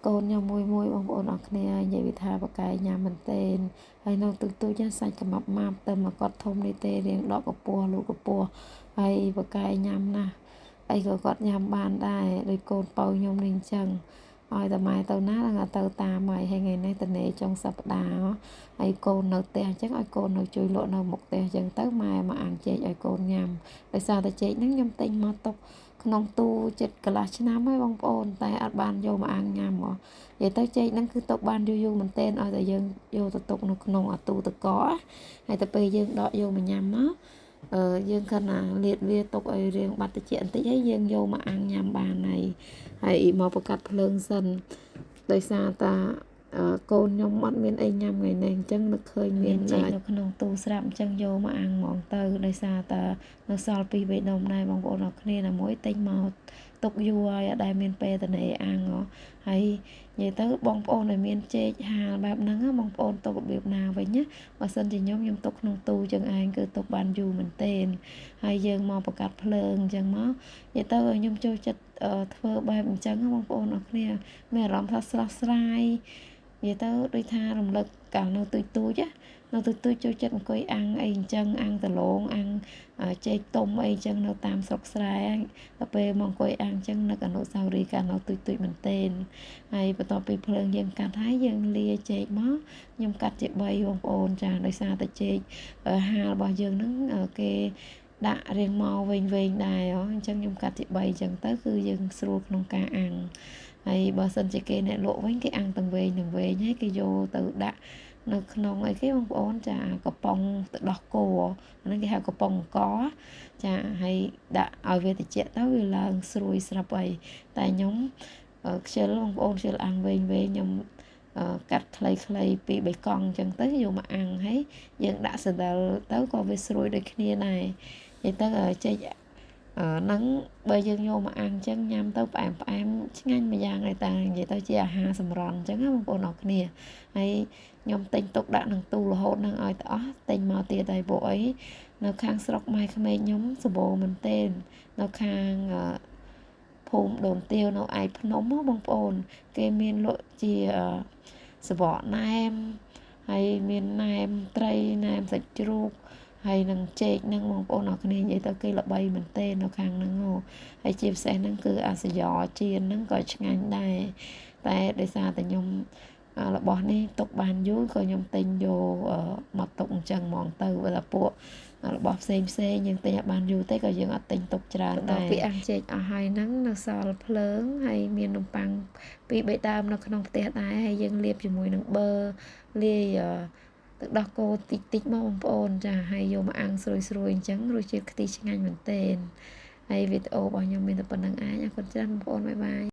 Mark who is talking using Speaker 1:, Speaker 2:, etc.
Speaker 1: កូនខ្ញុំមួយមួយបងប្អូនអរគ្នានិយាយថាបកែញ៉ាំមែនទែនហើយនៅទូទូចសាច់កម៉ាប់ម៉ាប់ទៅមកគាត់ធំនេះទេរៀងដកកពស់លូកពស់ហើយបកែញ៉ាំណាស់អីក៏គាត់ញ៉ាំបានដែរដោយកូនប៉ៅខ្ញុំនេះអញ្ចឹងឲ្យតែម៉ែទៅណានឹងទៅតាមហើយហើយថ្ងៃនេះតនេចុងសប្តាហ៍ហើយកូននៅផ្ទះអញ្ចឹងឲ្យកូននៅជួយលក់នៅមុខផ្ទះអញ្ចឹងទៅម៉ែមកអាំងចេកឲ្យកូនញ៉ាំដោយសារតែចេកហ្នឹងខ្ញុំទិញមកទុកក្នុងទូចិត្តកន្លះឆ្នាំហើយបងប្អូនតែអត់បានយកមកអាំងញ៉ាំហ៎និយាយទៅចេកហ្នឹងគឺទុកបានយូរយូរមែនទែនឲ្យតែយើងយកទៅទុកនៅក្នុងអាទូទឹកកកហើយទៅពេលយើងដកយកមកញ៉ាំមកយើងគ្រាន់តែលាតវាទុកឲ្យរៀងបាត់ត្រជាក់បន្តិចហើយយើងយកមកអាំងញ៉ាំបានហើយហើយមកប្រកាត់ភ្លើងសិនដោយសារតាកូនខ្ញុំអត់មានអីញ៉ាំថ្ងៃនេះអញ្ចឹងនឹកឃើញមានចេកនៅក្នុងទូស្រាប់អញ្ចឹងយកមកអាំងហ្មងទៅដោយសារតានៅសល់ពីរបីដុំដែរបងប្អូនអរគ្នាណាមួយទិញមកទុកយូរហើយអត់ដែលមានពេលតនេអាំងហើយនិយាយទៅបងប្អូនដែលមានចេកហាលបែបហ្នឹងបងប្អូនទុករបៀបណាវិញណាបើសិនជាខ្ញុំទុកក្នុងទូចឹងឯងគឺទុកបានយូរមែនទែនហើយយើងមកប្រកាត់ភ្លើងអញ្ចឹងមកនិយាយទៅខ្ញុំចូលចិត្តធ្វើបែបអញ្ចឹងបងប្អូនអរគ្នាមានអារម្មណ៍ថាស្រស់ស្រាយនិយាយទៅដូចថារំលឹកកាលនៅទូចទូចណានៅទូចទូចចូលចិត្តអង្គុយអាំងអីអញ្ចឹងអាំងដលងអាំងចេកទុំអីអញ្ចឹងនៅតាមស្រុកស្រែដល់ពេលមកអង្គុយអាំងអញ្ចឹងនឹកអនុស្សាវរីយ៍កាលនៅទូចទូចមែនទែនហើយបន្ទាប់ពីភ្លើងយើងកាត់ហើយយើងលាចេកមកខ្ញុំកាត់ជា3បងប្អូនចាដោយសារតែចេកហាលរបស់យើងហ្នឹងគេដាក់រៀងមកវែងៗដែរអញ្ចឹងខ្ញុំកាត់ជា3អញ្ចឹងទៅគឺយើងស្រួលក្នុងការអាំងហើយបើសិនជាគេអ្នកលក់វិញគេអាំងទាំងវែងទាំងវែងហើយគេយកទៅដាក់នៅក្នុងអីគេបងប្អូនចាកំប៉ុងទឹកដោះគោអាហ្នឹងគេហៅកំប៉ុងអង្គចាហើយដាក់ឲ្យវាត្រជាក់ទៅវាឡើងស្រួយស្រាប់អីតែខ្ញុំខ្ជិលបងប្អូនខ្ជិលអាំងវែងវែងខ្ញុំកាត់ខ្លីៗពីរបីកង់អញ្ចឹងទៅយកមកអាំងហើយយើងដាក់សណ្ដិលទៅក៏វាស្រួយដូចគ្នាដែរនិយាយទៅចេកហ្នឹងបើយើងយកមកអាំងអញ្ចឹងញ៉ាំទៅផ្អែមផ្អែមឆ្ងាញ់មួយយ៉ាងដែរតានិយាយទៅជាអាហារសម្រន់អញ្ចឹងណាបងប្អូនអរគ្នាហើយខ្ញុំទិញទុកដាក់នឹងទូរហូតនឹងឲ្យទាំងអស់ទិញមកទៀតហើយពួកអីនៅខាងស្រុកម៉ែក្មេកខ្ញុំសម្បូរមែនទែននៅខាងភូមិដូនទាវនៅឯភ្នំបងប្អូនគេមានលក់ជាសបកណែមហើយមានណែមត្រីណែមសាច់ជ្រូកហើយនឹងចេកហ្នឹងបងប្អូនអរគ្នានិយាយទៅគេល្បីមែនទែននៅខាងហ្នឹងហើយជាពិសេសហ្នឹងគឺអាសយ៉ចៀនហ្នឹងក៏ឆ្ងាញ់ដែរតែដោយសារតែខ្ញុំរបស់នេះទុកបានយូរក៏ខ្ញុំទិញយកមកទុកអញ្ចឹងហ្មងទៅបើថាពួករបស់ផ្សេងផ្សេងយើងទិញឲ្យបានយូរទេក៏យើងអត់ទិញទុកច្រើនដែរពីអាំងចេកអស់ហើយហ្នឹងនៅសល់ភ្លើងហើយមាននំប៉័ងពីរបីដើមនៅក្នុងផ្ទះដែរហើយយើងលាបជាមួយនឹងប៊ឺលាយទឹកដោះគោតិចតិចមកបងប្អូនចាហើយយកមកអាំងស្រួយស្រួយអញ្ចឹងរសជាតិខ្ទិះឆ្ងាញ់មែនទែនហើយវីដេអូរបស់ខ្ញុំមានតែប៉ុណ្្នឹងឯងអរគុណច្រើនបងប្អូនបាយបាយ។